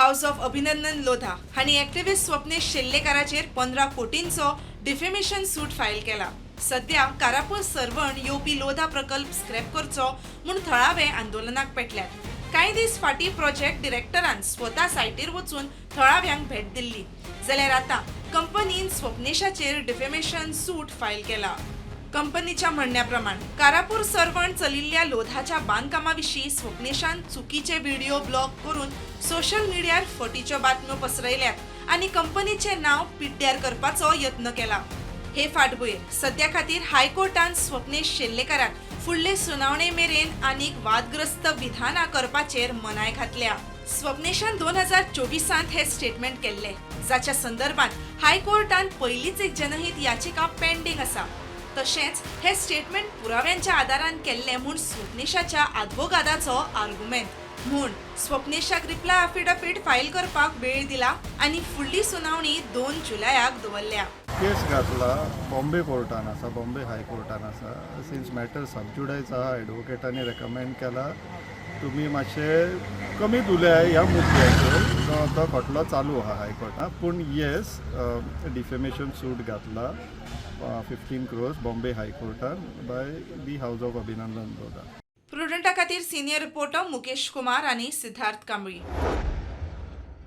हावस of अभिनंदन लोधा हांणी एक्टिव्हिस्ट स्वप्नेश शेल्लेकाराचेर 15 कोटींचो डिफेमेशन सूट फायल केला. सध्या कारापूर सर्वण येवपी लोधा प्रकल्प स्क्रॅप करचो म्हूण थळावे आंदोलनाक पेटल्यात. कांय दीस फाटीं प्रोजेक्ट डिरेक्टरान स्वता सायटीर वचून थळाव्यांक भेट दिल्ली, जाल्यार आतां कंपनीन स्वप्नेशाचेर डिफेमेशन सूट फायल केला. कंपनीच्या म्हणण्या प्रमाण, कारापूर सर्वण चलिल्ल्या लोधाच्या बांदकामा विशीं स्वप्नेशान चुकीचे व्हिडिओ ब्लॉग करून सोशल मिडियार फटीच्यो बातम्यो पसरयल्यात आनी कंपनीचें नांव पिड्ड्यार करपाचो यत्न केला. हे फाटभुंयेर सद्या खातीर हायकोर्टान स्वप्नेश शेल्लेकाराक फुडले सुनावणे मेरेन आनीक वादग्रस्त विधानां करपाचेर मनाय घातल्या. स्वप्नेशान 2024त हे स्टेटमेंट केल्ले, जाच्या संदर्भात हायकोर्टान पयलींच एक जनहीत याचिका पेंडींग आसा. तशेंच हे स्टेटमेंट पुराव्यांच्या आदारान केल्ले म्हूण स्वप्नेशाच्या आदवोगादाचो आर्गुमेंत. म्हूण स्वप्नेशाक रिप्लाय अफिडावीट फायल करपाक वेळ दिला आनी फुडली सुनावणी 2 जुलयाक दवरल्या. केस घातला, बॉम्बे कोर्टान आसा, बॉम्बे हायकोर्टान आसा. सिन्स मॅटर सबज्युडायस आहा, एडवोकेटांनी रेकमेंड केला तुमी मातशे कमीत उलया ह्या मुद्द्याचेर. तो खटलो चालू आहा हायकोर्टान. पूण येस, डिफेमेशन सूट घातला 15 crores Bombay हायकोर्टान by the house of Abhinandan Lodha. प्रुडंटा खातीर सिनियर रिपोर्टर मुकेश कुमार आनी सिद्धार्थ कांबळी.